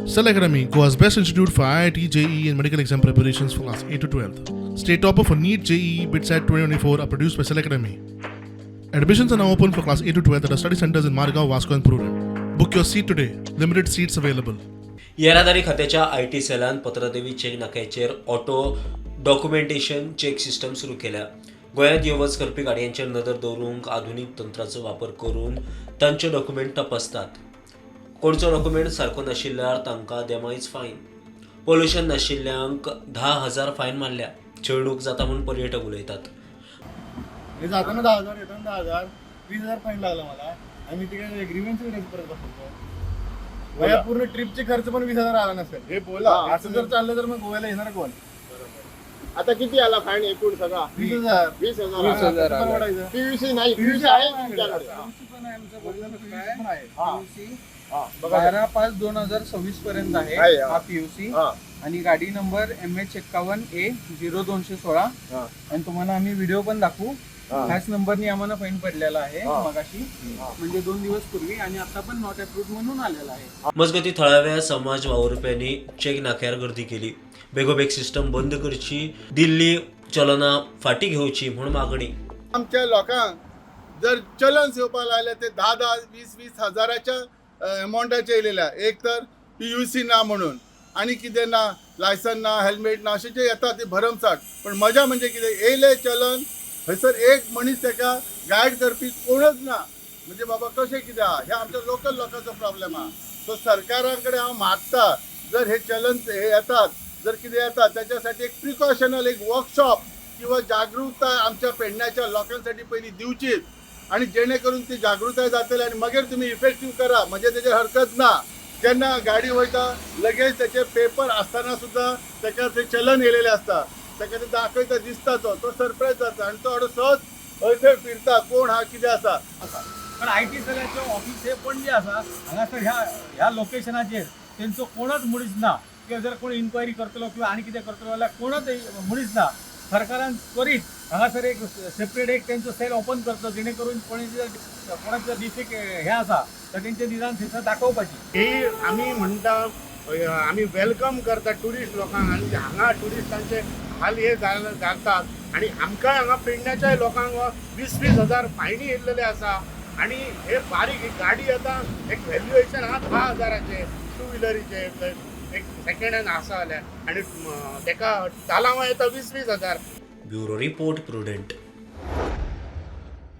Cell Academy, Goa's best institute for IIT, JEE, and medical exam preparations for class 8 to 12. State topper for NEET, JEE, BITSAT 2024 are produced by Cell Academy. Admissions are now open for class 8 to 12 at our study centers in Margao, Vasco, and Prudent. Book your seat today. Limited seats available. येरादारी खात्याच्या I T सेलान Patradevi check नाक्याचेर auto documentation check system सुरू केल्या. गोंयांत यो वच करपी गाडयांचेर नदर दवरूंक आधुनीक तंत्राचो वापर करून तांचे डॉक्युमेंट तपासतात. कोणचो डॉक्युमेंट सारको नाशिल्ल्यार तांकां देमायज फायन. पोल्युशन नाशिल्ल्यांक 10,000 फायन मारल्या. छळणूक जाता म्हूण पर्यटक उलयतात. हे जाताना 10,000, येताना 10,000, 20,000 फाईन लागला मला आणि मी तिकडे ग्रीव्हन्स परत बसवतो. माझ्या पूर्ण ट्रिपचे खर्च पण 20,000 आला नसेल. हे बोला. असं जर चाललं तर मग गोव्याला येणार कोण? आता किती आला फाईन एकूण सगळा? 20,000. 20,000. 20,000 परवडायचं. पीयूसी नाही? पीयूसी आहे तुमच्याकडे? पण आहे. हा, बघा. 12/5/2026 पर्यंत आहे आहे, हा. हा पीयूसी आणि गाडी नंबर MH 51 A 0216. आणि तुम्हाला आम्ही व्हिडिओ पण दाखवू. ह्याच नंबरनी आम्हाला फाईन पडलेला आहे मगाशी, म्हणजे 2 दिवस पूर्वी आणि आता पण not approved म्हणून आलेला आहे. मजगती, थळाव्या समाज वावुरप्यांनी चेक नाक्यार गर्दी केली. बेगोबेग सिस्टम बंद करची, दिल्ली चलना फाटी घेवची म्हूण मागणी. आमच्या लोकांक जर चलन येवपाक लागले ते धा धा वीस वीस हजाराच्या अमावंटाचे येयलेले. एक तर पीयूसी ना म्हणून आणि कितें ना, लायसन ना, हेल्मेट ना, अशें जे येता ते भरमसाठ. पण मजा म्हणजे कितें, येयले चलन थंयसर एक मनीस ताका गायड करपी कोणच ना. म्हणजे बाबा कशें कितें आहा, हे आमच्या लोकल लोकांचो प्रॉब्लेम आहा. सो सरकारा कडेन हांव मागता, जर हे चलन हे येतात, जर कितें येतात, त्याच्यासाठी एक प्रिकॉशनल एक वर्कशॉप किंवा जागृताय आमच्या पेडण्याच्या लोकांसाठी पहिली दिवचीच आणि जेणेकरून ती जागृताय जातली आणि मगीर तुम्ही इफेक्टीव करा, म्हणजे त्याची हरकत ना. जेन्ना गाडी वयता लगेच त्याचे पेपर असताना सुद्धा ताका ते चलन येयलेले आसता, ताका ते दाखयता, दिसता, तो तो सरप्रायज जाता आणि तो हाडून सहज हय थंय फिरता, कोण हा, कितें आसा. पण I T सेलाचे ऑफिस हे पणजे आसा. हांगासर ह्या ह्या लोकेशनाचेर तेंचो कोणच मनीस ना किंवा जर कोण इन्क्वायरी करतलो किंवा आनी कितें करतलो जाल्यार कोणच मनीस ना. सरकारान त्वरीत हांगासर एक सेपरेट एक तेंचो सेल ओपन करचो, जेणे करून कोणी जर कोणाचे डिफेक्ट हे आसा तर तेंचे निदान थंयसर दाखोवपाची. ही आमी म्हणटा, आमी welcome करता ट्युरिस्ट लोकांक आनी हांगा ट्युरिस्टांचे हाल हे जातात आणि आमकांय हांगा पेडण्याच्याय लोकांक वीस वीस हजार फायनी येयल्लेले आसा. आणि हे बारीक ही गाडी आतां एक व्हॅल्युएशन आहा 10,000चे टू व्हिलरीचे, एक सेकंड हँड आसा जाल्यार आनी तेका तालांवां येता वीस वीस हजार. Bureau report, Prudent.